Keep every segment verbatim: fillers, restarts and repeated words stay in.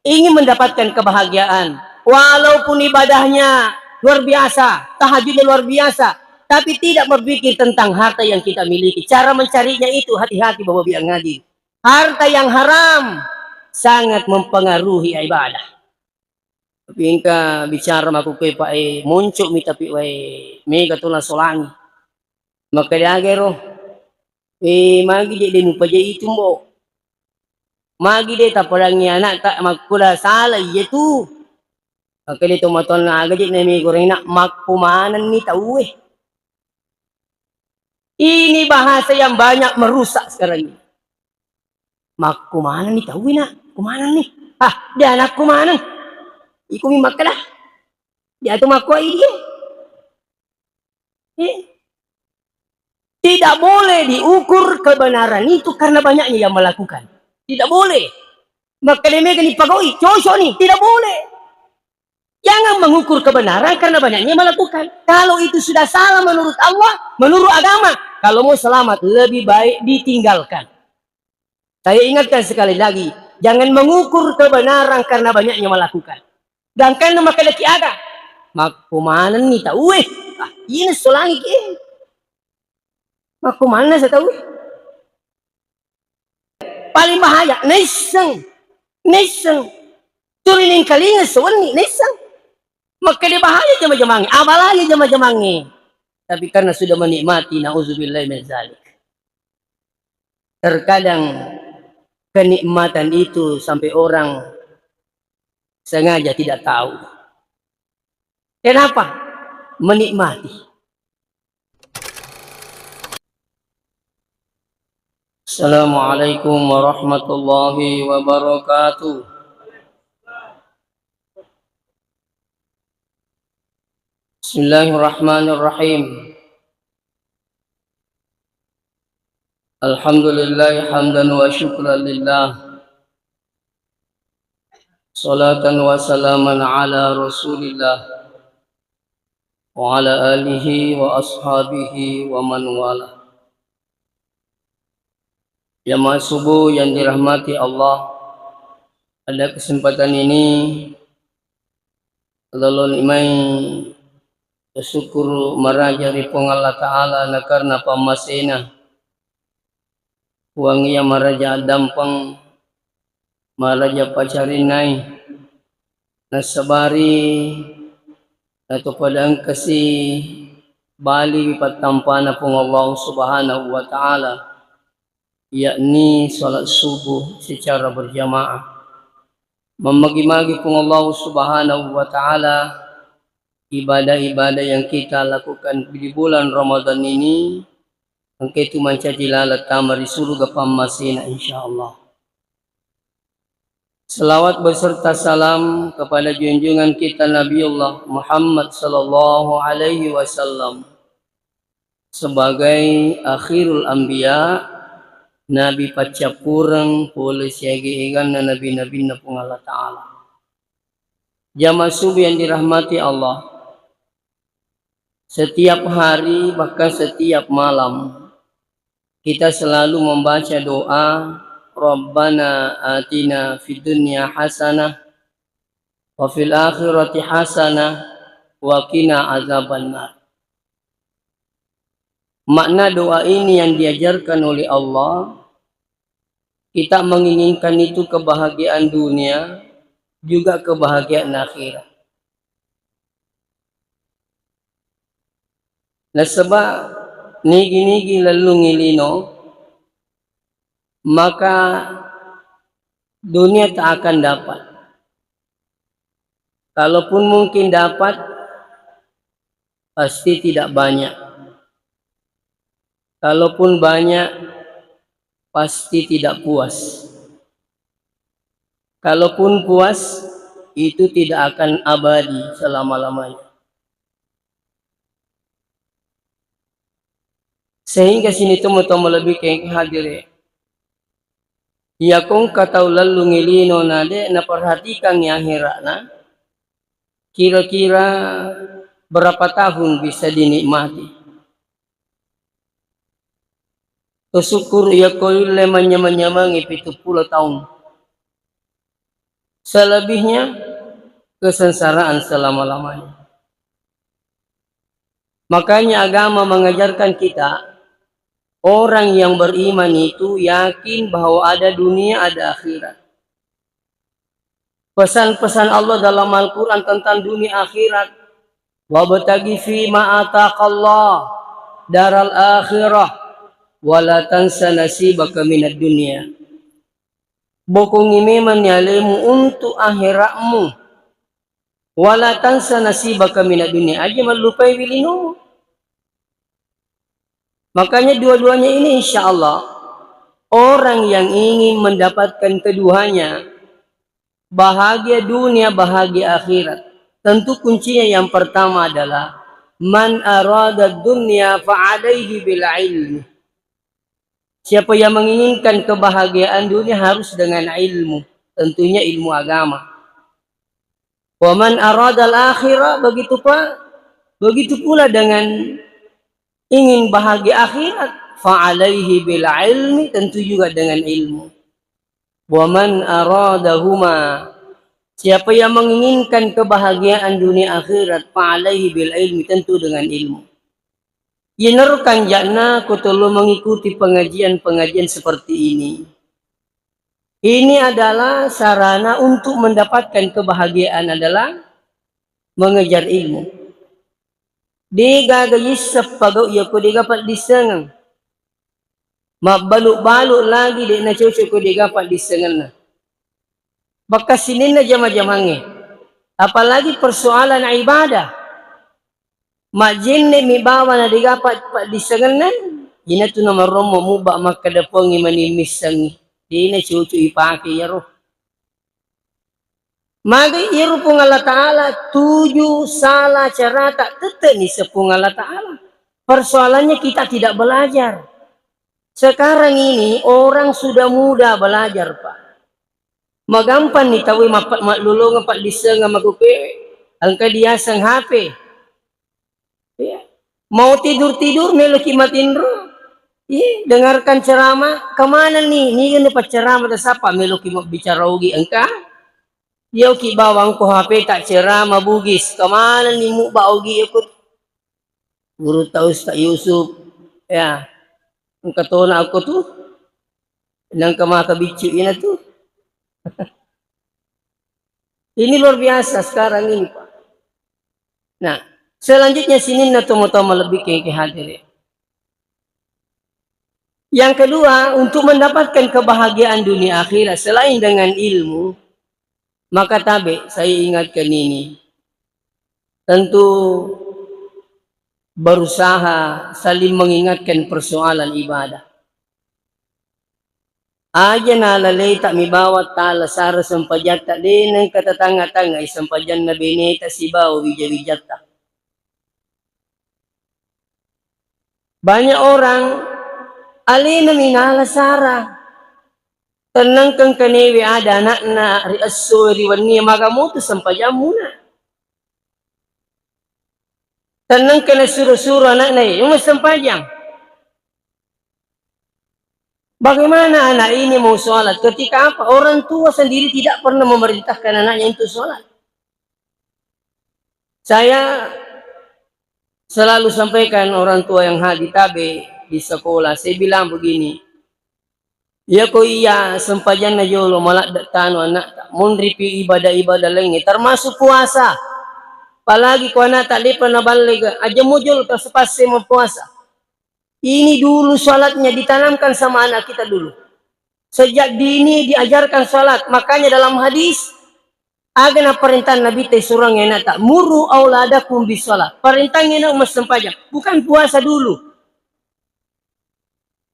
ingin mendapatkan kebahagiaan, walaupun ibadahnya luar biasa, tahajudnya luar biasa, tapi tidak berpikir tentang harta yang kita miliki. Cara mencarinya itu hati-hati, Bapak Ibu yang hadir. Harta yang haram sangat mempengaruhi ibadah. Tapi engka bicara makkukue, Pak, eh, monco mi tapi wae mega to nasolangi. Makkeda aga ero, eh, magi je de mupajai itu, Mbo? Magi de tapadangi anakta makkeda sala iya tu? Makkeda tomatoanna, aga je na mi goreng, Nak, makko manenni tauwe. Ini bahasa yang banyak merusak sekarang ini. Makko manenni tauwe, Nak? Ko manenni? Ah, de anakku maneng. Iko mi makkeda. De atu makko idi. Eh? Tidak boleh diukur kebenaran itu karena banyaknya yang melakukan. Tidak boleh. Makkeda mega ni pagau'i, cocok ni. Tidak boleh. Jangan mengukur kebenaran karena banyaknya yang melakukan. Kalau itu sudah salah menurut Allah, menurut agama, kalau mau selamat, lebih baik ditinggalkan. Saya ingatkan sekali lagi, jangan mengukur kebenaran karena banyaknya melakukan. Gangkanna makkedaki aga? Makko manenni tauwe. Ah, iyana solangiki. Makko manenna sa tauwe. Paling bahaya, naisseng. Naisseng. Tuli nengkalinga sewenni, naisseng. Makkeda bahaya jama-jamangnge, apalagi jama-jamangnge. Tapi karena sudah menikmati, nauzubillah min zalik. Terkadang kenikmatan itu sampai orang sengaja tidak tahu. Kenapa? Menikmati. Assalamualaikum warahmatullahi wabarakatuh. Bismillahirrahmanirrahim. Alhamdulillah hamdan wa syukran lillah. Salatan wa salaman ala Rasulillah wa ala alihi wa ashabihi wa man wala. Jamaah subuh yang dirahmati Allah, pada kesempatan ini, lalu mai bersyukur maraja ri Puang Allah Ta'ala na karena pammasena. Puang iya maraja addampeng, maraja pacarinnai, nasabari, nato pada engkasi bali pattampana Puang Allah Subhanahu wa Ta'ala, yakni salat subuh secara berjamaah. Mammagi-magi Puang Allah Subhanahu wa Ta'ala, ibadah-ibadah yang kita lakukan di bulan Ramadan ini, engka itu mancaji laleng tama ri suruga pammasena, insyaallah. Selawat beserta salam kepada junjungan kita Nabiullah Muhammad sallallahu alaihi wasallam sebagai akhirul anbiya, nabi paccappureng pole siaga eganna nabi-nabinna Puang Allah Ta'ala. Jamaah subuh yang dirahmati Allah, setiap hari, bahkan setiap malam, kita selalu membaca doa, "Rabbana atina fid dunya hasanah, wa fil akhirati hasanah, wa qina azabannar." Makna doa ini yang diajarkan oleh Allah, kita menginginkan itu kebahagiaan dunia, juga kebahagiaan akhirat. Nasaba nigi-nigi lellungngi lino, maka dunia tak akan dapat. Kalaupun mungkin dapat, pasti tidak banyak. Kalaupun banyak, pasti tidak puas. Kalaupun puas, itu tidak akan abadi selama-lamanya. Sehingga sini tomo-tomo lebih ke hadire. Iya kongka tau lellungngi lino na de naperhatikangngi akhiratna, kira-kira berapa tahun bisa dinikmati? Bersyukur iya ko ulle manyameng-nyamengngi pitu pulo taung. Selebihnya kesengsaraan selama-lamanya. Makanya agama mengajarkan kita, orang yang beriman itu yakin bahwa ada dunia, ada akhirat. Pesan-pesan Allah dalam Al-Quran tentang dunia akhirat, "Wabtaghi fima ataqallah daral akhirah, wala tansa nasibaka minad dunia." Bokongi memang ni alemu untuk akhiratmu. "Wala tansa nasibaka minad dunia." Aja mallupai wilinomu. Makanya dua-duanya ini, insya Allah, orang yang ingin mendapatkan keduanya, bahagia dunia, bahagia akhirat, tentu kuncinya yang pertama adalah, "Man arada dunia fa alaihi bil ilmi." Siapa yang menginginkan kebahagiaan dunia harus dengan ilmu, tentunya ilmu agama. "Wa man aradal akhirah," begitu pa-, begitu pula dengan ingin bahagia akhirat, "fa alaihi bil ilmi," tentu juga dengan ilmu. "Wa man aradahuma," siapa yang menginginkan kebahagiaan dunia akhirat, "fa alaihi bil ilmi," tentu dengan ilmu. Yenaro kanja'na ko tollo mengikuti pengajian-pengajian seperti ini. Ini adalah sarana untuk mendapatkan kebahagiaan adalah mengejar ilmu. Degaga yisseng pagau iya ko dega paddissengeng. Mabbalu-balu lagi de' nacocok ko dega paddissengenna. Bakka sininna jama-jamangnge. Apalagi persoalan ibadah. Majjenne mi bawa na dega pa-, paddissengenna, inatu namarommo mubba makkeda pongi mani missengi. Dena cucu ipake iyaro. Magai iyaro Puang Allah Ta'ala tuju sala carata, tette ni se Puang Allah Ta'ala. Persoalannya kita tidak belajar. Sekarang ini orang sudah mudah belajar, Pak. Magampang ni tauwe mappa-, mallolongeng paddissengeng makkukue, engka diaseng H P. Iya. Mau tidur-tidur, meloki matinro. Iya, dengarkan ceramah, kemana ni? Ni ini pacceramah tasappa meloki mabbicara ogi engka. Yoki bawang ko H P tak ceramah Bugis, kemana ni mubba ogi ikut? Guru ta Ustaz Yusuf, ya. Engka tona aku tuh. Nangka maka biccu ina tuh. Ini luar biasa sekarang ini, Pak. Nah, selanjutnya sininna tomo-tomo lebih ke, ke hadir ya. Yang kedua, untuk mendapatkan kebahagiaan dunia akhirat selain dengan ilmu, maka tabe saya ingatkan ini. Tentu berusaha saling mengingatkan persoalan ibadah. Aja nalaleta mi bawang tala sara sempajatta, de nengka tatanga-tangai sempajanna beneta sibawa wija-wijatta. Banyak orang alena mi nala sara. Tennengkeng kanewe ada anakna ri esso ri wennie, maga motu sempajammuna. Tennengka nasuro-suro anakna, "Eh, umai sempajang." Bagaimana anak ini mau sholat ketika apa? Orang tua sendiri tidak pernah memerintahkan anaknya untuk sholat. Saya selalu sampaikan orang tua yang hadir tabe di sekolah, saya bilang begini, "Iya ko iya sempajanna jolo maladde tanu anakta, monripi ibadah-ibadah lainnya, termasuk puasa. Apalagi ko anakta depa naballega, aja mo jolo tas-, passe mappuasa." Ini dulu sholatnya ditanamkan sama anak kita dulu. Sejak dini diajarkan sholat. Makanya dalam hadis, aga na parentah Nabi ta isurangi anakta, "Muru auladakum bis sholat." Parentangnya nak massempajang. Bukan puasa dulu.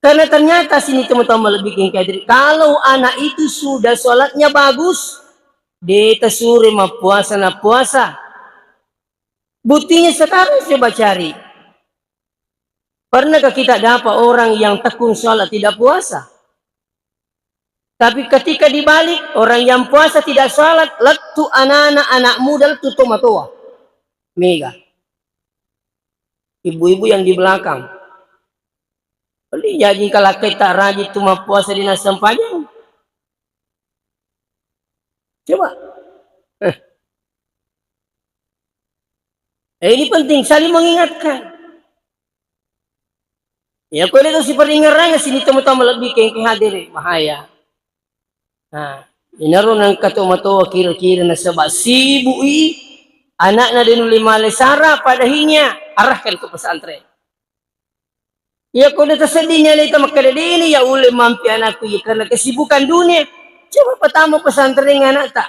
Karena ternyata sini teman-teman lebih king hadir. Kalau anak itu sudah sholatnya bagus, de tasure mappuasa na puasa. Buktinya sekarang coba cari. Pernahkah kita dapat orang yang tekun sholat tidak puasa? Tapi ketika dibalik, orang yang puasa tidak sholat, lettu anak-anak, anak muda lettu tomatoa. Mega. Ibu-ibu yang di belakang. Jadi, jadi kalau kita rajin tu mappuasa di nasempajang. Coba. Eh. Eh, ini penting, saling mengingatkan. Ya, ko de' to siperingerang, sini tau-tau malebbi kengke hadir, bahaya. Nah, inaro nengka to matoa kira-kira nasaba sibuk i, anakna de' nulle male sara, padahinya arahkan ke pesantren. Iya, ko de' tasedding aleta makkeda, "De' ni ya ulle mampi anakku, iya, karena kesibukan dunia." Coba patama pesantren anakta.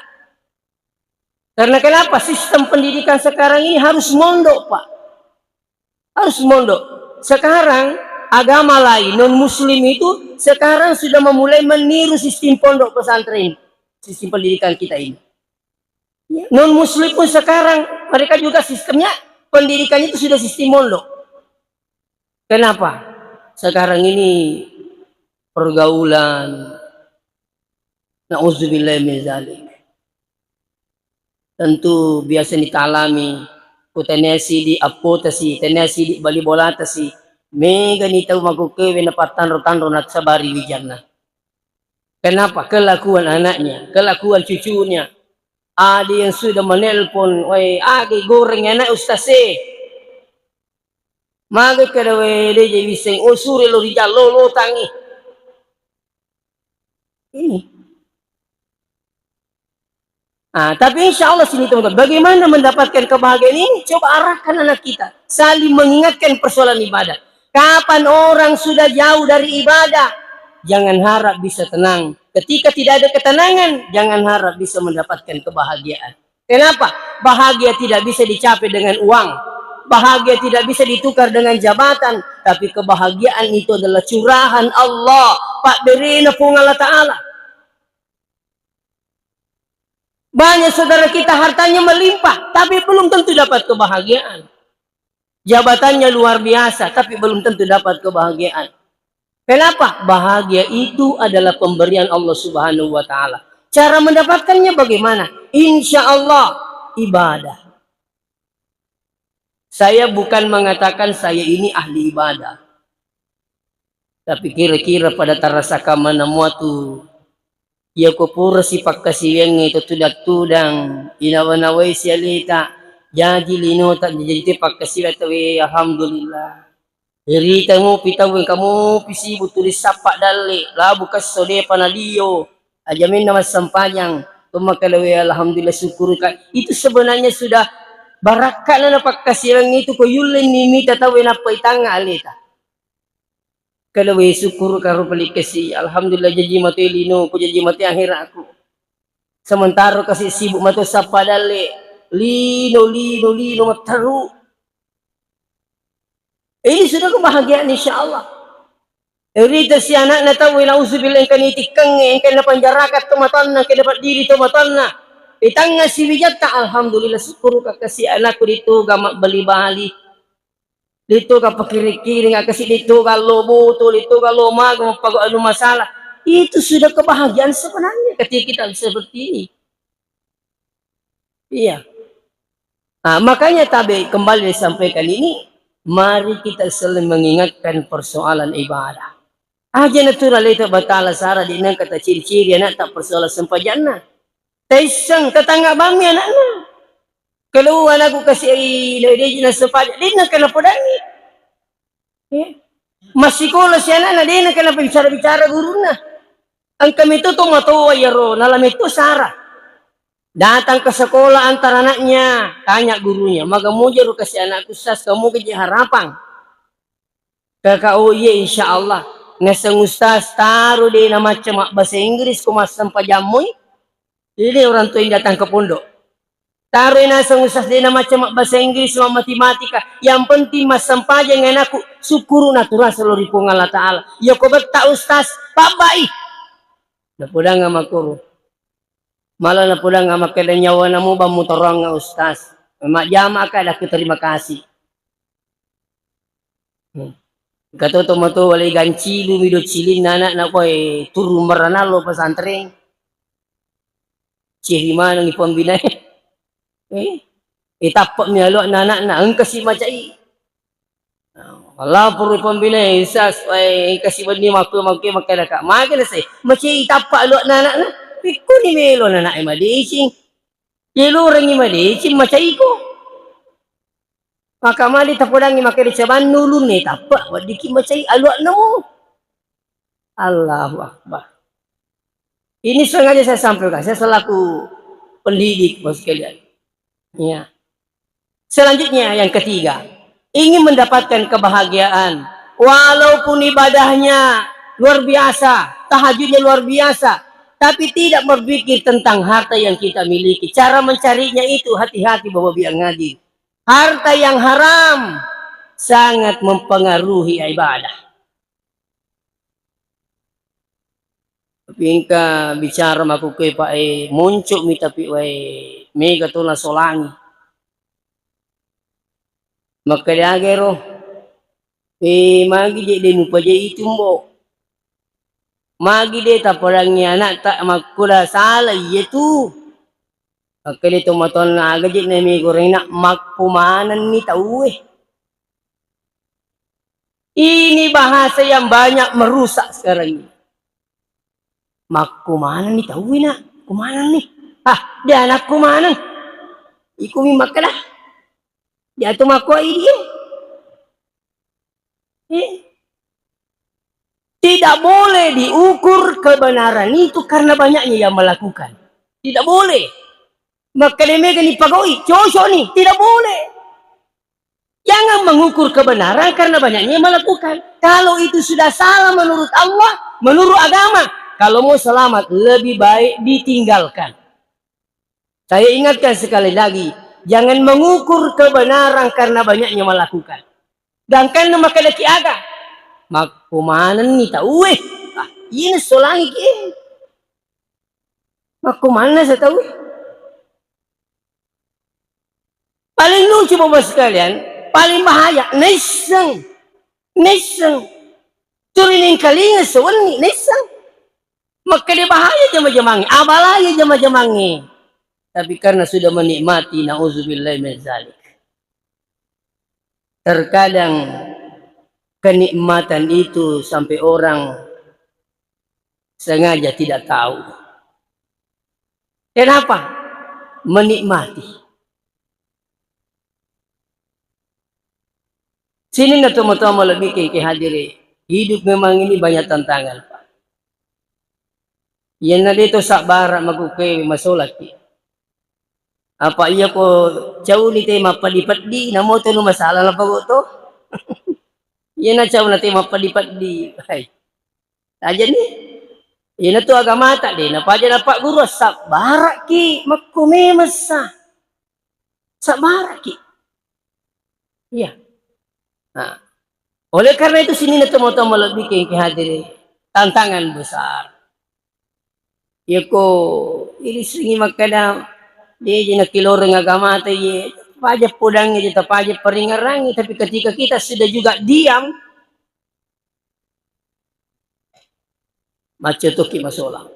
Karena kenapa? Sistem pendidikan sekarang ini harus mondok, Pak. Harus mondok. Sekarang agama lain, non muslim itu sekarang sudah memulai meniru sistem pondok pesantren, sistem pendidikan kita ini. Ya, non muslim pun sekarang mereka juga sistemnya pendidikannya itu sudah sistem mondok. Kenapa? Sekarang ini pergaulan, nauzubillah min zalik. Tentu biasa nitalami, ku tennia sidi appotasi, tennia sidi bali bolatasi, megani tau makkukkewe napattanro-tanro nasabari wijanna. Kenapa? Kelakuan anaknya, kelakuan cucunya. Ada yang sudah menelpon, "Wai, agi goreng anak ustaz e." Maga kada we de' je wiseng, oh, sure lo rijal lo, lo tangi. Ini. Ah, tapi insya Allah sini teman-teman, bagaimana mendapatkan kebahagiaan ini? Coba arahkan anak kita, saling mengingatkan persoalan ibadah. Kapan orang sudah jauh dari ibadah, jangan harap bisa tenang. Ketika tidak ada ketenangan, jangan harap bisa mendapatkan kebahagiaan. Kenapa? Bahagia tidak bisa dicapai dengan uang. Bahagia tidak bisa ditukar dengan jabatan. Tapi kebahagiaan itu adalah curahan Allah, pabberena Puang Allah Ta'ala. Banyak saudara kita hartanya melimpah, tapi belum tentu dapat kebahagiaan. Jabatannya luar biasa, tapi belum tentu dapat kebahagiaan. Kenapa? Bahagia itu adalah pemberian Allah Subhanahu wa Ta'ala. Cara mendapatkannya bagaimana? Insya Allah, ibadah. Saya bukan mengatakan saya ini ahli ibadah. Tapi kira-kira pada tarasaka maneng mua tu, iya ko pura sipakkasiwiangnge to tudang-tudang, inawa-nawai sialeta, jaji linota, jaji te pakkasiwiang tauwe, alhamdulillah. Irita mupi tauwe, engka mupi sibuk tuli sappa dalle, labu kesso depa nalio, ajamenna massempajang, to makkeda we, alhamdulillah, syukuruka. Itu sebenarnya sudah barakkana na pakkasiwiang itu ko yulle ni mita tauwe nappa itangnga aleta. Kada we, syukuruka rupa likkasi, alhamdulillah, jaji mate linoku, jaji mate akhiraku. Sementara kasi sibuk mate sappa dalle, lino, lino, lino, matteru. Ini sudah kebahagiaan, insya Allah. Rita si anakna tau, nauzubillah, engka nitikkengnge, engka napanjaraka to matanna, engka napaddiri to matanna. Itangnga siwijatta, alhamdulillah, syukuruka kasi anakku ditoga mabbali-bali. Ditoga pakiring-kiring, kasi ditoga lo boto, ditoga lo mago, mappago anu masalah. Itu sudah kebahagiaan sebenarnya ketika kita seperti ini. Iya. Nah, makanya tabe kembali disampaikan ini, mari kita selalu mengingatkan persoalan ibadah. Aja natura leta batala sara di nengka taciri-ciri anakta persoalan sempajanna. Taisseng, tatangnga bammi anakna. Kalau anakku kasi ai, no, deji nasempajang, de nengka napodangi. Eh? Massikola si anakna, de nengka napabicara-bicara gurunna. Engka meto to matoa iyaro, nala meto sara. Datang ke sekolah antar anaknya, tanya gurunya, "Maga mojaro kasi anakku, Ustaz, kamu keje harapang?" Kaka, "Oh iya, insya Allah." Naseng ustaz, taro de namacca mabbasa Inggris ko massempajammoi. Jadi orang tua yang datang ke pondok. Taroi naseng ustaz de namacca mabbasa Inggris, mammatematika. Yang penting massempajang anakku, syukuru naturasa lo ri Puang Allah Ta'ala. Iya ko betta ustaz, pabbai. Napodang makkoro. Malah napodang makkeda nyawana mu bang mutoroang ustaz. Majjama ka, dakku terima kasih. Hmm. Engka to tomatoa wale gancilu mi doccilinna anakna, koe turun merana lo pesantren. Ciri maneng i pembinae. Eh, itappa mi aloanna anakna, engka si macai. Laporo i pembinae, sas, wae, engka si benni makku, makku, makkeda ka, magi na se, macai itappa aloanna anakna. Pikkuni melo nanae madeceng. Yelorengngi madeceng macaiko. Maka mali tapodangngi makkeda cabannu ulunna tappe, weddikki macai alua'na mo. Allahu Akbar. Ini sengaja saya sampaikan, saya selaku pendidik, Bapak sekalian. Ya. Selanjutnya, yang ketiga, ingin mendapatkan kebahagiaan, walaupun ibadahnya luar biasa, tahajudnya luar biasa, tapi tidak berpikir tentang harta yang kita miliki. Cara mencarinya itu hati-hati, Bapak Biang Ngaji. Harta yang haram sangat mempengaruhi ibadah. Tapi engka bicara makkukue, Pak, e, monco'mi tapi wae mega to nasolangi. Makkeda aga ero, e, magi je de mupajai itu, Mbo? Magi de tapadangngi anakta makkoda sala iya tu? Makkeda tomatoanna, aga je na mega orangna, makkumanenni tauwe. Ini bahasa yang banyak merusak sekarang ini. Makkumanenni tauwe, Nak? Kumanenni? Ah, de anakku maneng. Iko mi makkeda. De atu makkuai die. Eh. Tidak boleh diukur kebenaran itu karena banyaknya yang melakukan. Tidak boleh. Makkeda mega ni pagau'i, cocok ni. Tidak boleh. Jangan mengukur kebenaran karena banyaknya yang melakukan. Kalau itu sudah salah menurut Allah, menurut agama, kalau mau selamat, lebih baik ditinggalkan. Saya ingatkan sekali lagi, jangan mengukur kebenaran karena banyaknya melakukan. Gangkanna makkedaki aga? Makkumanenni tauwe. Ah, iyana solangi ki. Makkumanenna sa tauwe. Paling lucu, Bapak sekalian, paling bahaya, naisseng. Naisseng. Tuli nengkalinga sewenni, naisseng. Makkeda bahaya jama-jamangnge, abalaya jama-jamangnge. Tapi karena sudah menikmati, nauzubillahi min zalik. Terkadang kenikmatan itu sampai orang sengaja tidak tahu. Kenapa? Menikmati. Sininna tomatoa malebbiku engkae hadiri, hidup memang ini banyak tantangan, Pak. Iyanna de to sabbara makkukkue masolaki. Apa iya ko cauni te mappeddi-peddi, namo to nu masalah napago to. Iyana cauna te mappeddi-peddi. Hai. Tajani. Iyana tu agamata de napaja napagguru, sabbaraki, makko memessa. Sabbaraki. Iya. Nah, oleh karena itu sininna tomatoa malebbiku engkae hadiri, tantangan besar. Yako irisengngi makkeda, de je nakiloreng agamata ye, paja podangngi je, tapaja paringerangngi, tapi ketika kita sudah juga diam, maccotoki masolang.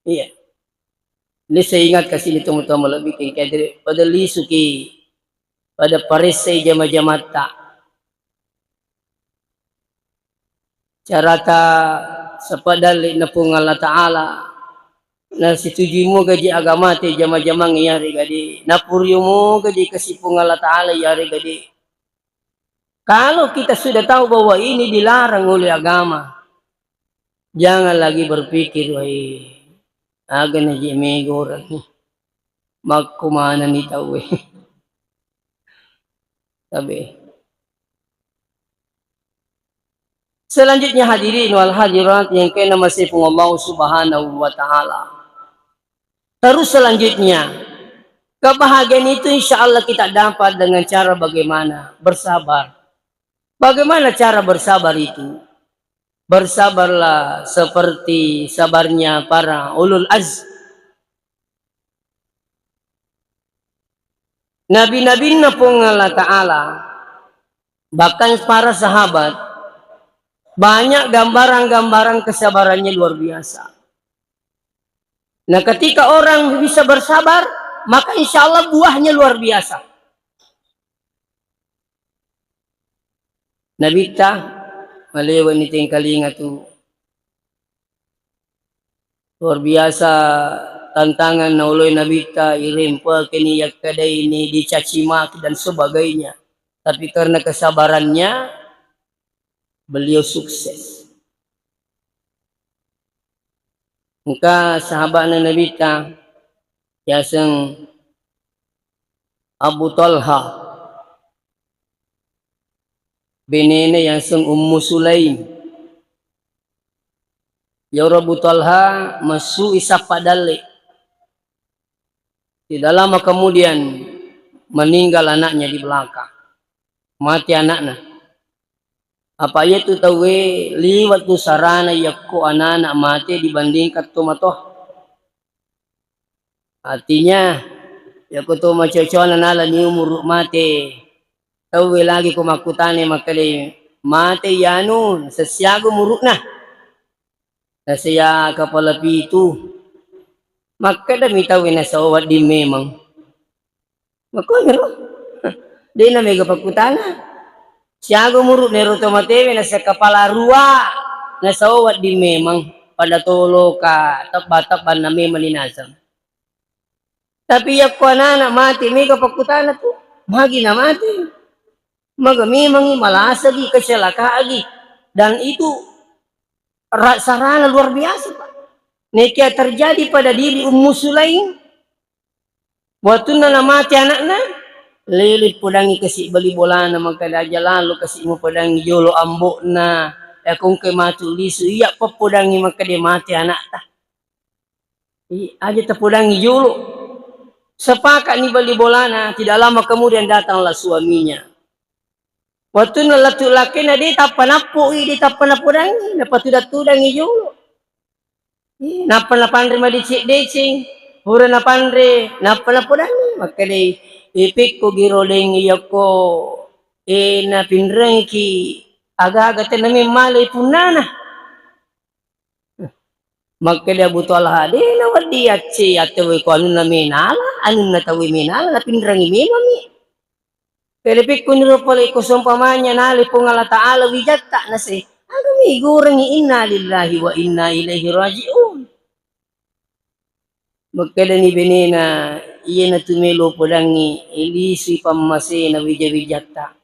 Iya. Ini saya ingat kasih ini tomatoa malebbiku engkae hadiri, pada lisuki, pada paressai jama-jamatta. Carata sappa dalle'na Puang Allah Ta'ala, nasitujui moga je agamata jama-jamang iyarega de, napurio moga je kasi Puang Allah Ta'ala iyarega de. Kalau kita sudah tahu bahwa ini dilarang oleh agama, jangan lagi berpikir, "Wai, aga na je mega orang, makko manenni tauwe." Tabe. Selanjutnya hadirin wal hadirat yang kena masih Allah Subhanahu wa Ta'ala. Terus selanjutnya, kebahagiaan itu insya Allah kita dapat dengan cara bagaimana? Bersabar. Bagaimana cara bersabar itu? Bersabarlah seperti sabarnya para ulul azm. Nabi-nabinna Puang Allah Ta'ala, bahkan para sahabat, banyak gambaran-gambaran kesabarannya luar biasa. Nah, ketika orang bisa bersabar, maka insya Allah buahnya luar biasa. Nabitta, malewa ni tengkalinga tu. Luar biasa tantangan naoloi Nabitta, irempekeni, yakkadaini, dicaci maki dan sebagainya. Tapi karena kesabarannya, beliau sukses. Engka sahabatna Nabitta, yaseng Abu Talha, benena yaseng Ummu Sulaim. Iyaro Abu Talha massu'i sappa dalle. Tidak lama kemudian meninggal anaknya di belakang. Mati anakna. Apa iyatu tauwe liwat tu sarana yakko anana mate dibandingkan tomatoa. Artinya, yakko to macocoana nalani umuru mate, tauwe lagi ko makkutana makkeda, "Mate yanu, sessiago muru'na?" Naseya kepala pitu. Makkedami tauwe, "Nasawa wedding memang." Makkoniro. De'na mega pakkutana. Siago muru'na ero to matewe, naseya kepala rua, nasawa wedding memang, pada toloka, tebba-tebbanna memang ninaseng. Tapi yakko anana mate, mega pakkutana tu, magi na mate? Maga memangi, malasagi, kecelakaagi. Dan itu ra-, sarana luar biasa, Pak. Nekia terjadi pada diri Ummu Sulaim, wettunna namate anakna, lele podangi kasi bali bolana, makkeda, "Aja lalo kasi mupodangi jolo ambo'na, yakko engka matu lisu, iya pappodangi makkeda mate anakta." I-, aja tapodangi jolo. Sepakatni bali bolana, tidak lama kemudian datanglah suaminya. Wettunna lettu lakkena de tappa nappoi, de tappa napodangi, napatuda-tudangi jolo. Ih, nappa napanre madeceng-deceng, pura napanre, nappa napodangi, makkedai, "Eh, pekko giro deng yakko, eh, napinrengki aga-aga tenna memmalai punnana." Makkeda Abu Talha, "De nawedding yacce, yatte we ko anunna menala, anunna tauwe menala, napinrengi memammi." Pele pekkuniro pole ko seumpamanya nale Puang Allah Ta'ala wijatta nase, aga mi gurengi inna lillahi wa inna ilaihi raji'un. Makkedani benena, "Iyanatu melo podangngi, lisui pammasena wija-wijatta."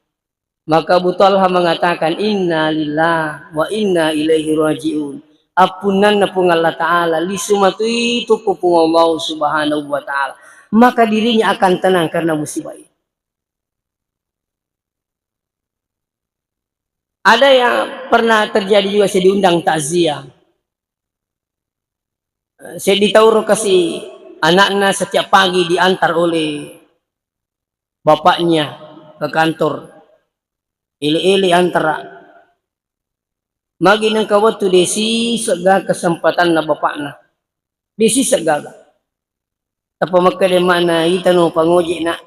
Maka Abu Talha mengatakan, "Inna lillah wa inna ilaihi raji'un." Appunnanna Puang Allah Ta'ala, lisu matui tu ko Puang Allah Subhanahu wa Ta'ala. Maka dirinya akan tenang karena musibah ini. Ada yang pernah terjadi juga, saya diundang takziah. Eh, seddi tauro kasi anakna setiap pagi diantar oleh bapaknya ke kantor. Ele-ele antara. Magi nengka wettu desi sega kesempatanna bapakna. Desi sega. Tappa makkeda mana itano pangojek nak.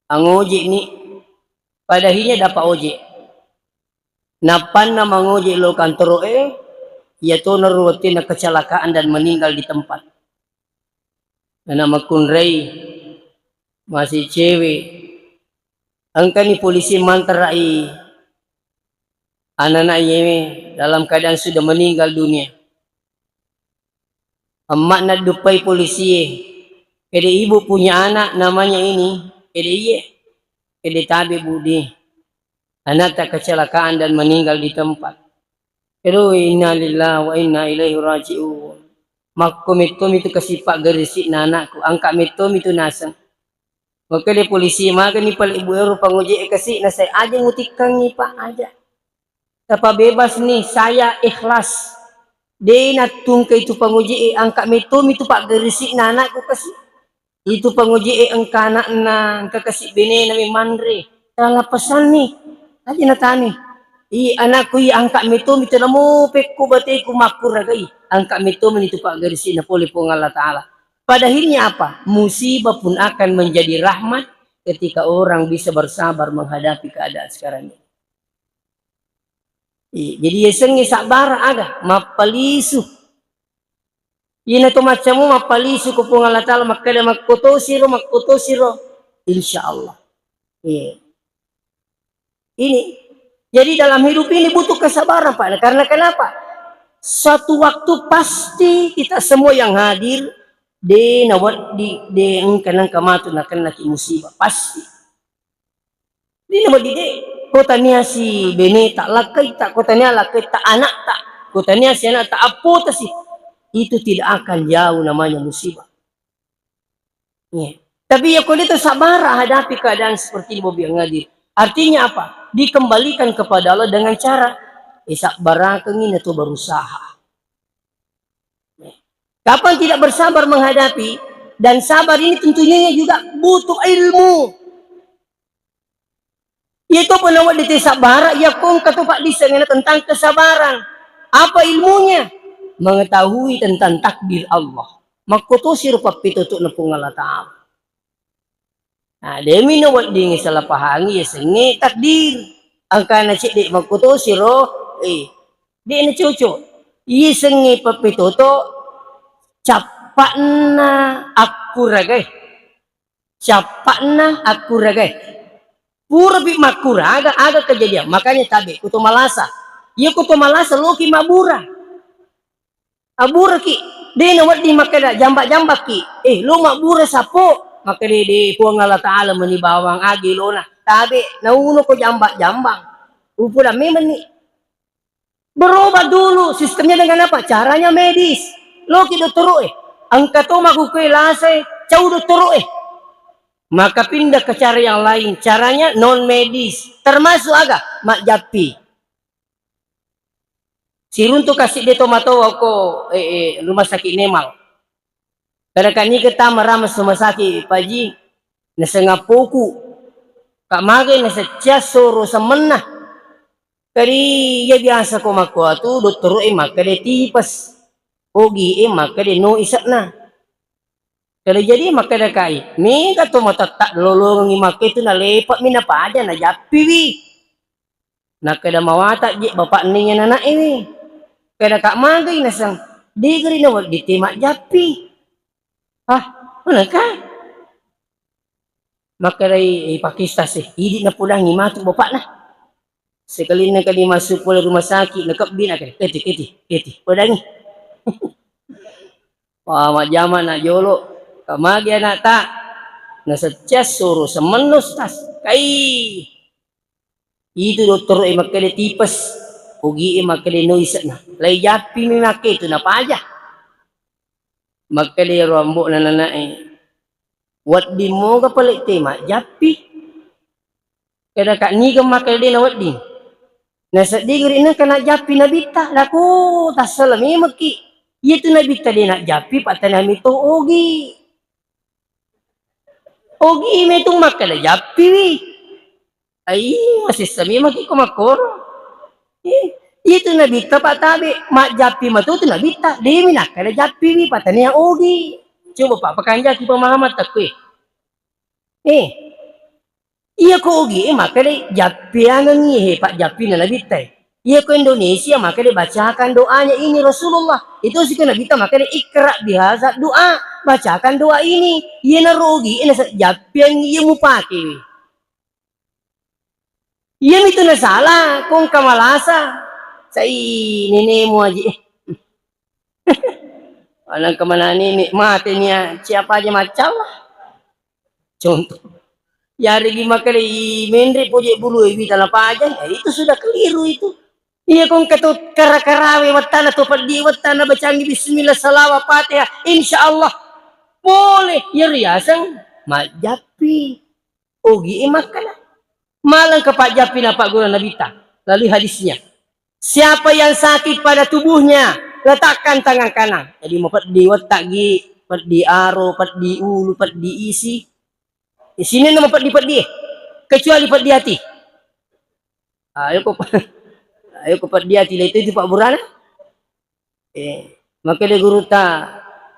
Angojek ni. Padahinya dapat ojek. Nappanna mangojek lo kantoro e, iya tona ro wettunna kecelakaan dan meninggal di tempat. Anak makkunrai, masih cewek. Engkani polisi mantarai anak-anak iye dalam keadaan sudah meninggal dunia. Emma'na duppai polisie. Ede ibu punya anak namanya ini, ede iye, ede tabe budi. Anakta kecelakaan dan meninggal di tempat. Aduh, innalillahi wa inna ilaihi raji'un. Makko mettomi tu kasipa gerisi'na anakku, angka mettomi tu naseng. Makkeda polisi, "Magani pale ibu ero pangojek e kasi, nasai aja mutikkangi, Pak, aja. Tapa bebas nih, saya ikhlas. De nattungka itu pangojek e, angka mettomi tu paggerisi'na anakku kasi. Itu pangojek e engka anakna, engka kasi benena mi manre. Tala pesanni, aja natani. I anakku i angka mettomi tu namo pekko bateku makkuragai, angka mettomi itu paggerisi'na pole Puang Allah Ta'ala." Pada akhirnya apa? Musibah pun akan menjadi rahmat ketika orang bisa bersabar menghadapi keadaan sekarang ini. Iya, jadi yasengnge sabbara aga, mappalisu. Ina to maccamu mappalisu ko Puang Allah Ta'ala makkeda makkotosiro, makkotosiro, insya Allah. Iya. Ini. Jadi dalam hidup ini butuh kesabaran, Pak. Karena kenapa? Suatu waktu pasti kita semua yang hadir, de nawedding, de engka nengka matu nakennaki musibah, pasti. De nawedding, de, ko tania si beneta, lakkaita, ko tania lakkaita anakta, ko tania si anakta appota si, itu tidak akan jauh namanya musibah. Iya. Tapi ya, ko de to sabara hadapi keadaan seperti ini, Bobi yang hadir. Artinya apa? Dikembalikan kepada Allah dengan cara, eh, sabbarakengi na to berusaha. Kapan tidak bersabar menghadapi, dan sabar ini tentunya juga butuh ilmu. Iya to pun nawedding te sabbara, iya ko engka to paddissengenna tentang kesabaran. Apa ilmunya? Mengetahui tentang takdir Allah. Makkotosiro pappitotona Puang Allah Ta'ala. Nah, demi nawedding salah pahangi, iya sengnge takdir. Angkana cedde makkotosiro, eh, de nacocok. Iya sengnge pappitoto, cappa'na akkuragai. Cappa'na akkuragai. Purapi makkuraga, aga kejadian. Makanya tabe, kuto malasa. Iya kuto malasa, loki mabbura. Abburaki. De nawedding makkeda jamba-jambakki. Eh, lo mabbura sappo. Makkeda de Puang Allah Ta'ala meni bawang agi lona. Tabe, nauno ko jamba-jambang. Upula memenni. Berobat dulu, sistemnya dengan apa? Caranya medis. Loki dottoro e. Engka to makkukue lasa e, cau dottoro e. Maka pindah ke cara yang lain. Caranya non medis. Termasuk aga? Majjappi. Siruntu kasi de to matoa ko, eh, eh, rumah sakit Nemal. Kada kani ke tama rama rumah sakit, Pak Ji. Naseng appoku. Kak magai naseccia soro semenna. Kadi iya biasa ko makkuatu dottoro e makkeda tipes. Ogi e makkeda no isekna. Kalo jadi makkeda kai, mega to matetta lolongengi makkeda itu nalepa mi napaja najappiwi. Nakkeda mawata je bapakna iya nanaewi. Keda kak magai naseng, digeri nawedding te majjappi. Ah, manengka? Makkedai, eh, Pakistan sih, idi napudangi matu bapakna. Sekalinna kali masuk pole rumah sakit, nakebbi na kali, keti, keti, keti, podangi. Wah, majjama na jolo, kamagi anakta, naseccia soro semenno stas, kai. Itu dottoro e makkeda tipes, ogi e makkeda no isekna. Lai jappi mi makke itu napaja. Makkeda ero ambo'na nanae, wedding moga pale te majjappi. Keda kak niga makkeda de nawedding. Nasedding ri nengka najjappi nabitta, lako tassala memekki. Iya tu nabitta de najjappi, pattanami to ogi. Ogi metu makkeda jappiwi. Ai, masessa memang ki ko makkoro. Eh, itu nabitta pak tabe, majjappi matu tu nabitta, demi nakkeda jappiwi, patania ogi. Coba pak pakanjaki pemahaman takku. Eh, iya ko ogi, eh, makkeda jappiangengi, eh, pak jappina nabitta. Iya ko Indonesia, makkeda bacakan doanya ini Rasulullah. Itu siko nabitta makkeda ikra bihaza doa, bacakan doa ini. Iya naro ogi, eh, nasa jappiangi iya mupake. Iyamitu nasala, ko engka malasa. Sai nenemu aji. Anang kemana nene mate nia, siapa aja macam lah. Contoh. Yarigi makkeda i menre poje bulu e wita napaja, ya itu sudah keliru itu. Iya ko engka to kara-karawe wettana to peddi wettana bacangi bismillah salawat Fatihah, insya Allah boleh. Iya riaseng majjappi. Ogi e makkeda. Maleng ke Pak Jappi na Pak Guru Nabitta. Lalu hadisnya. Siapa yang sakit pada tubuhnya, letakkan tangan kanan. Jadi mau peddi wettagi, peddi aro, peddi ulu, peddi isi. Di sini nama peddi-peddi. Kecuali peddi hati. Ayo ko, ayo ko peddi hati itu, itu Pak Burana. Eh, makkeda gurutta,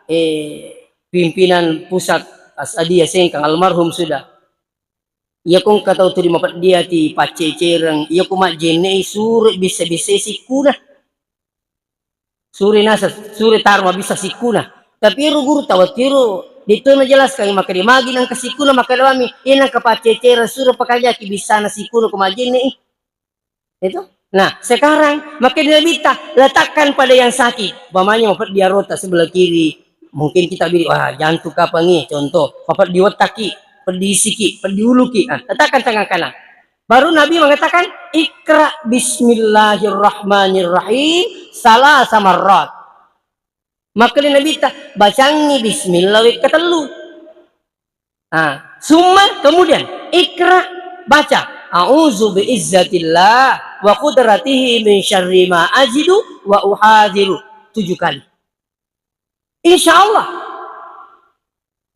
eh, pimpinan pusat As'adiyah Sengkang, almarhum sudah. Iya ko engka tau tuli mapeddi ati paccecereng, iya ko majjenne i sure bissa-bissai sikkuna. Sure nasa, sure taro mabissa sikkuna. Tapi ero gurutta wettu ero, deto najelaskan makkeda magi nangka sikkuna, makkeda mami, iya nangka paccecereng sure pakajaki bissana sikkuna ko majjenne i. Itu. Nah, sekarang makkeda Nabitta, letakkan pada yang sakit. Umpamanya mapeddi arota sebelah kiri, mungkin kita biri, wah, jantung kapang iya, contoh, mapeddi wettaki, peddi isiki, peddi uluki, ah, letakkan tangan kanan. Baru Nabi mengatakan, "Iqra bismillahirrahmanirrahim salasa marrat." Makkeda Nabitta, "Bacangngi bismillah wekka tellu." Ah, summa, kemudian, "Iqra, baca, a'udzu bi izzatillah wa qudratihi min syarri ma ajidu wa uhadziru," tujuh kali. Insya Allah.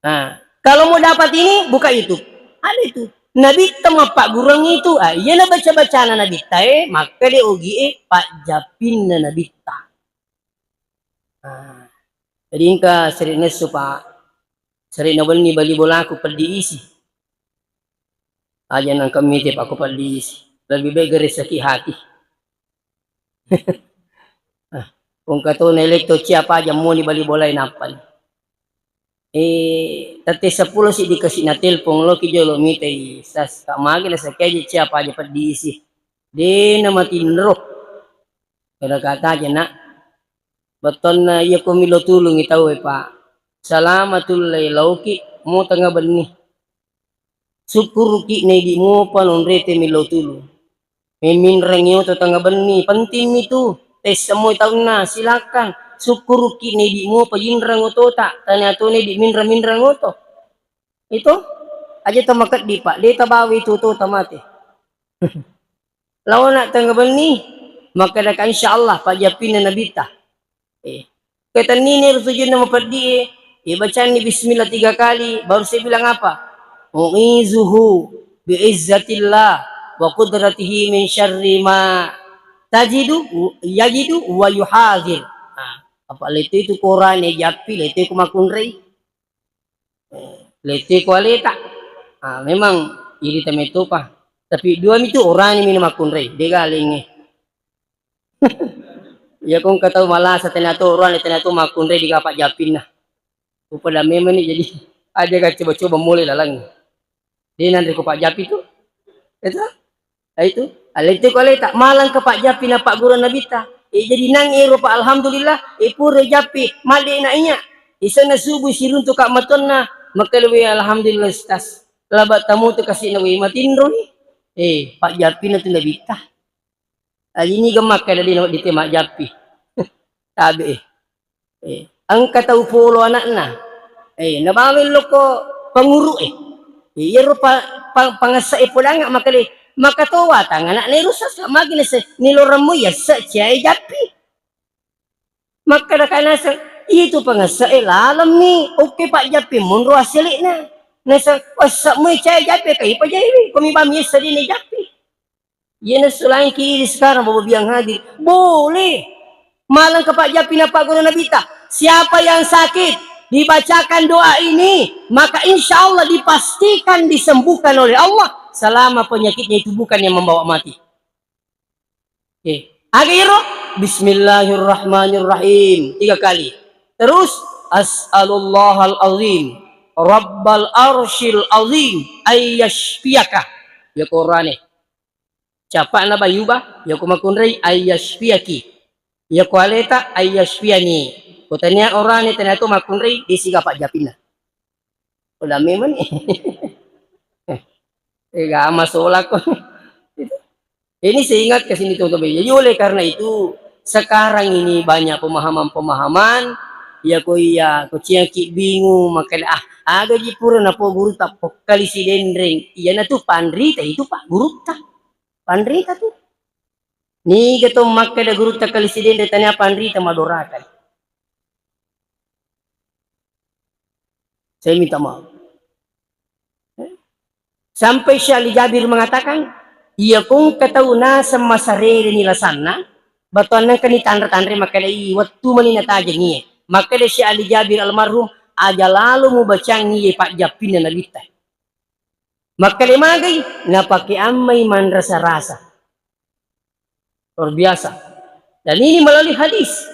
Nah, kalau mau dapat ini, buka YouTube. Ada itu. Nabitta mappagguruang itu. Ah, iyana baca-bacana Nabitta e, makkeda ogi e, pajjappinna Nabitta. Ah, jadi engka sering nesu, Pak. Sering nabenni bali bolaku peddi isi. Aja nangka mite, Pak, ko peddi isi. Lebih baik gare sakit hati. Ah, engka to naelek to cia paja moni bali bolai nappa ni. Eh, tette seppulo siddi kasi na telpon loki jolo mitai sas, ka magi na sakeji cia paja peddi isi. De na matinro. Kada kata aja, Nak. Bettuanna iya ko millau tulungi tauwe, Pak. Salama tullei lauki mo tengnga benni. Sukkuruki naidi muapa nonrete millau tulung. Memminrengi oto tengnga benni, pentingmi tu. Tessemmoi taunna, silakan. Sukkuruki naidi muapa yinreng otota, tania to naidi minreng-minreng oto. Itu aja tamakeddi, Pak. De tabawi tu otota mate. Laona tengnga benni, makkedaka, "Insya Allah, pajjappinna Nabitta." Eh, ketennini ero tujunna mapeddi e, eh, bacanni bismillah tiga kali, baru saya bilang apa? "U'izuhu bi izzatillah wa qudratihi min syarri ma tajidu, yajidu wa yuhadzir." Nah, apa lettu itu Qur'an e jappi, lettu ku makkunrai. Eh, lettu ku aleta. Ah, memang irita mettopa. Tapi dua mitu orani mi makkunrai, dega lengnge. Iya ko engka tau malasa tania to orani, tania to makkunrai, dega pajjappinna. Upada memang ni, jadi aja ga coba-coba mulai lalang. De nanre ko pajjappi tu. Itu. Nah, itu. Alette ko aleta, malangka pajjappi na pagguru Nabitta. Eh, jadi nang ero pa alhamdulillah, eh, pura jappi, madde na iya. Isenna subuh siruntu ka matonna, makkeda we alhamdulillah Ustaz. Laba tamu tu kasi na we matinro ni. Eh, pajjappina tu Nabitta. Aji niga makkeda de na wedding te majjappi. Tabe, eh. Eh, engka tau polo anakna. Eh, nabawa lokko panguru e. Eh, iyaro pa, pa, pangessa e podanga makkeda, makatowa tang anakna ero sasa magi nase niloremmu yassa ciae jappi. Makkeda ka naseng, itu pangessa e lalemmi, okke pajjappi monro asselekna. Naseng, wassa mui ciae jappi, kai pajaiwi, komi bami yassa dini jappi. Iyana sulaingki ini sekarang, Bapak Biang hadir. Boleh. Malangka pajjappi na pagguru Nabitta. Siapa yang sakit, dibacakan doa ini, maka insya Allah dipastikan disembuhkan oleh Allah selama penyakitnya itu bukan yang membawa mati. Oke. Aga iro? Bismillahirrahmanirrahim. Tiga kali. Terus, as'alullahal azim, rabbal arsyil azim, ayyashfiyaka. Ya Qur'ane. Capa'na bayuba, ya ko makkunrai, ayyashfiyaki. Ya ko aleta, ayyashfiyani. Ko tania orane, tania to makkunrai, disiga pajjapinna. Udah memang ni. Eh, gama sola ko. Ini saya ingat ke sini, teman-teman. Jadi oleh karena itu, sekarang ini banyak pemahaman-pemahaman, ya ko iya, ko ciaki bingung, makanya, ah, aga ji pura napo guru tak pokkali si denreng. Iya na tu panrita itu, Pak, guru tak. Panrita tu. Niga to makkeda gurutta kali sidende tania panrita madorakai. Saya minta maaf. Sampai Syekh Ali Jabir mengatakan, iya kongka tau naseng masarere ni lasanna, batuanna engka ni tanre-tanre makkeda i wettu mani natajengi e. Makkeda Syekh Ali Jabir almarhum, aja lalo mubacangi ye pajjappinna Nabitta. Makkeda magai, napake ammai manrasa-rasa. Luar biasa. Dan ini melalui hadis.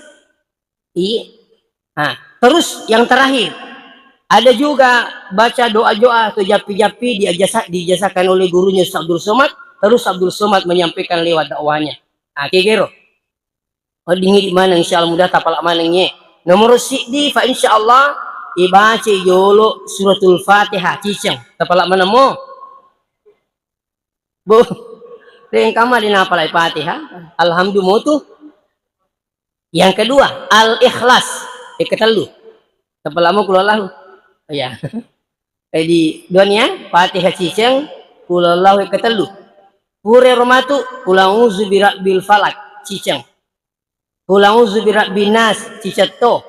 Iya. Nah, terus yang terakhir, ada juga baca doa-doa atau jappi-jappi diajasa-, dijasakan oleh gurunya Ustaz Abdul Somad, terus Abdul Somad menyampaikan lewat dakwahnya. Nah, kegero. Wedding idi maneng, insyaallah mudah tapala maneng ye. Nomor siddi, fa insyaallah ibaca jolo suratul Fatihah ciceng. Tapala maneng mo. Bu, rengkama di napalai Fatihah. Alhamdulillah tu. Yang kedua, Al-Ikhlas. Yang ketellu. Tapala mo kulallahu. Ya. Jadi, duanya, Fatihah ciceng, kulallahu yang ketellu. Pure romatu, kulanguzu birabbil falak, ciceng. Kulanguzu birabbin nas, cicetto.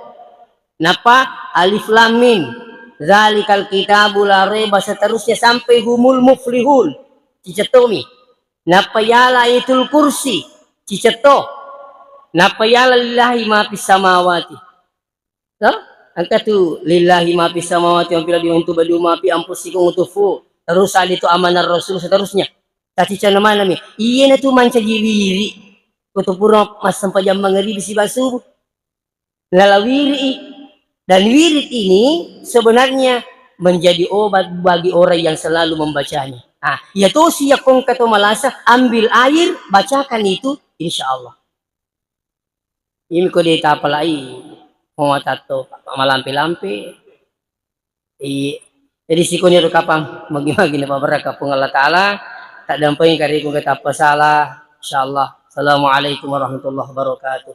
Napa alif lam mim, zalikal kitabu la raiba, seterusnya sampai humul muflihun, cicettomi. Napa yala ayatul kursi, cicetto. Napa yala lillahi ma fis samawati. To? Engka tu lillahi ma fis samawati wa fil ardi wa in tubdu ma fi anfusikum tufu. Terus ada itu amanah Rasul seterusnya. Tacicana manami. Iya na tu mancaji wiri. Kutu pura massempajang mangaribi siba subuh. Lala wiri. Dan wirid ini sebenarnya menjadi obat bagi orang yang selalu membacanya. Ah, ya tosi ya kongka to malasa, ambil air, bacakan itu, insya Allah. Imi ko de tapalai, muatatto malampe-lampe. Iya. Jadi sikoni ro kapang magi-magi na pabarakka Puang Allah Ta'ala, taddampengi kareku ke tappa salah, insyaallah. Assalamualaikum warahmatullahi wabarakatuh.